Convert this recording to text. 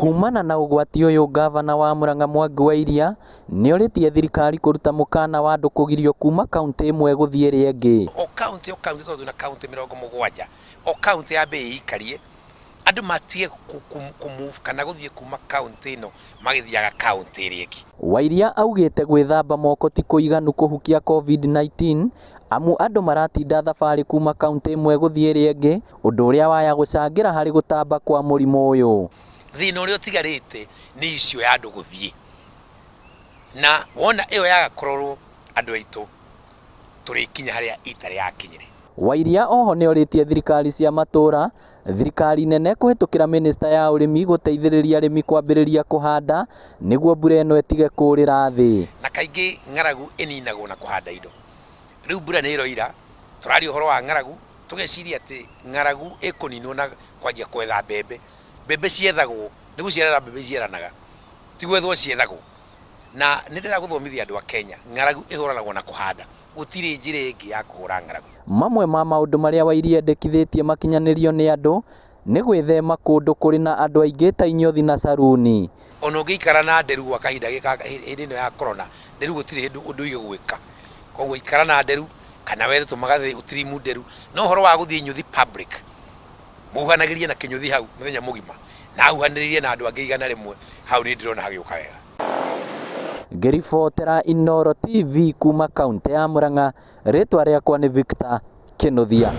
Kumana na ũgwati ũyũ ngavana wa Murang'a Mwangi wa Iria nĩorĩtie thirikari kũruta mũkana wa andũ kũgirio kuma kauntĩ ĩmwe gũthiĩ ĩrĩa ĩngĩ. O kauntĩ o kauntĩ tondũ twĩna kauntĩ 70, o kauntĩ yambe ĩikarie andũ matige kũ move kana gũthiĩ kuma kauntĩ ĩno magĩthiaga kauntĩ ĩrĩa ĩngĩ. Wairia augĩte gwĩthamba moko ti kũiganu kũhukia Covid-19 amu andũ maratinda thabarĩ kuma kauntĩ ĩmwe gũthiĩ ĩrĩa ĩngĩ ũndũ ũrĩa waya gũcangĩra harĩ gũtamba kwa mũrimũ ũyũ. Thĩna ũrĩa ũtigarĩte nĩ issue ya andũ gũthiĩ, na wona ĩyo yaga kũrorwo andũ aitũ tũrĩkinya harĩa ita rĩrakinyire. Wairia oho nĩorĩtie thirikari cia matũra, thirikari nene kũhĩtũkĩra mĩnĩsta ya ũrĩmi gũteithĩrĩria arĩmi kwambĩrĩria kũhanda nĩguo mbura ĩno ĩtige kũrĩra thĩ. Na kaingĩ ng'aragu ĩninagwo na kũhanda indo. Rĩu mbura nĩ ĩroira, tũraria ũhoro wa ng'aragu, tũgeciria atĩ ng'aragu ĩkũninwo na kwanjia kwetha mbembe. Mbembe ciethagwo, nĩ gũciarana mbembe iciaranaga, ti gwethwo ciethagwo. Na nĩ ndĩrenda gũthomithia andũ a Kenya, ng'aragu ĩhũranagwo na kũhanda, gũtirĩ njĩra ĩngĩ ya kũhũra ng'aragu. Mamwe ma maũndũ marĩa Wairia endekithĩtie makinyanĩrio nĩ andũ nĩ gwĩthema kũndũ kũrĩ na andũ aingĩ ta inyothi na caruni. Ona ũngĩikara na nderu gwa kahinda hĩndĩ ĩno ya corona, nderu gũtirĩ hĩndĩ ũndũ igũgwĩka. Koguo ikara na nderu kana wethe tũmagathĩ ũtirimu nderu. No ũhoro wa gũthiĩ inyuthi public, mũhuhanagĩrie na kĩnyũthi hau mũthenya mũgima, na ahuhanĩrĩirie na andũ angĩ 100, hau nĩ ndĩrona hagĩũka wega. Ngĩribotera Inooro TV kuma kauntĩ ya Murang'a, rĩtwa rĩakwa nĩ Victor Kĩnuthia.